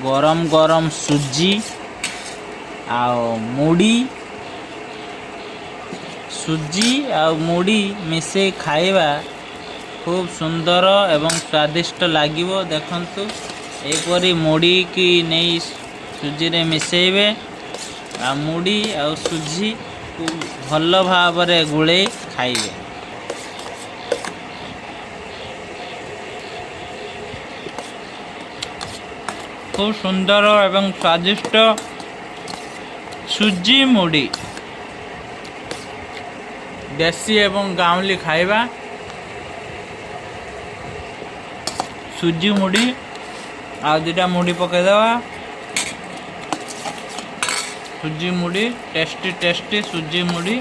ଗରମ ଗରମ ସୁଜି ଆଉ ମୁଢ଼ି, ସୁଜି ଆଉ ମୁଢ଼ି ମିଶାଇ ଖାଇବା ଖୁବ୍ ସୁନ୍ଦର ଏବଂ ସ୍ୱାଦିଷ୍ଟ ଲାଗିବ। ଦେଖନ୍ତୁ, ଏହିପରି ମୁଢ଼ିକି ନେଇ ସୁଜିରେ ମିଶାଇବେ ଆଉ ମୁଢ଼ି ଆଉ ସୁଜିକୁ ଭଲ ଭାବରେ ଗୋଳେଇ ଖାଇବେ। ଖୁବ୍ ସୁନ୍ଦର ଏବଂ ସ୍ୱାଦିଷ୍ଟ ସୁଜି ମୁଢ଼ି, ଦେଶୀ ଏବଂ ଗାଉଁଲି ଖାଇବା ସୁଜି ମୁଢ଼ି। ଆଉ ଦୁଇଟା ମୁଢ଼ି ପକାଇଦେବା। ସୁଜି ମୁଢ଼ି, ଟେଷ୍ଟି ଟେଷ୍ଟି ସୁଜି ମୁଢ଼ି।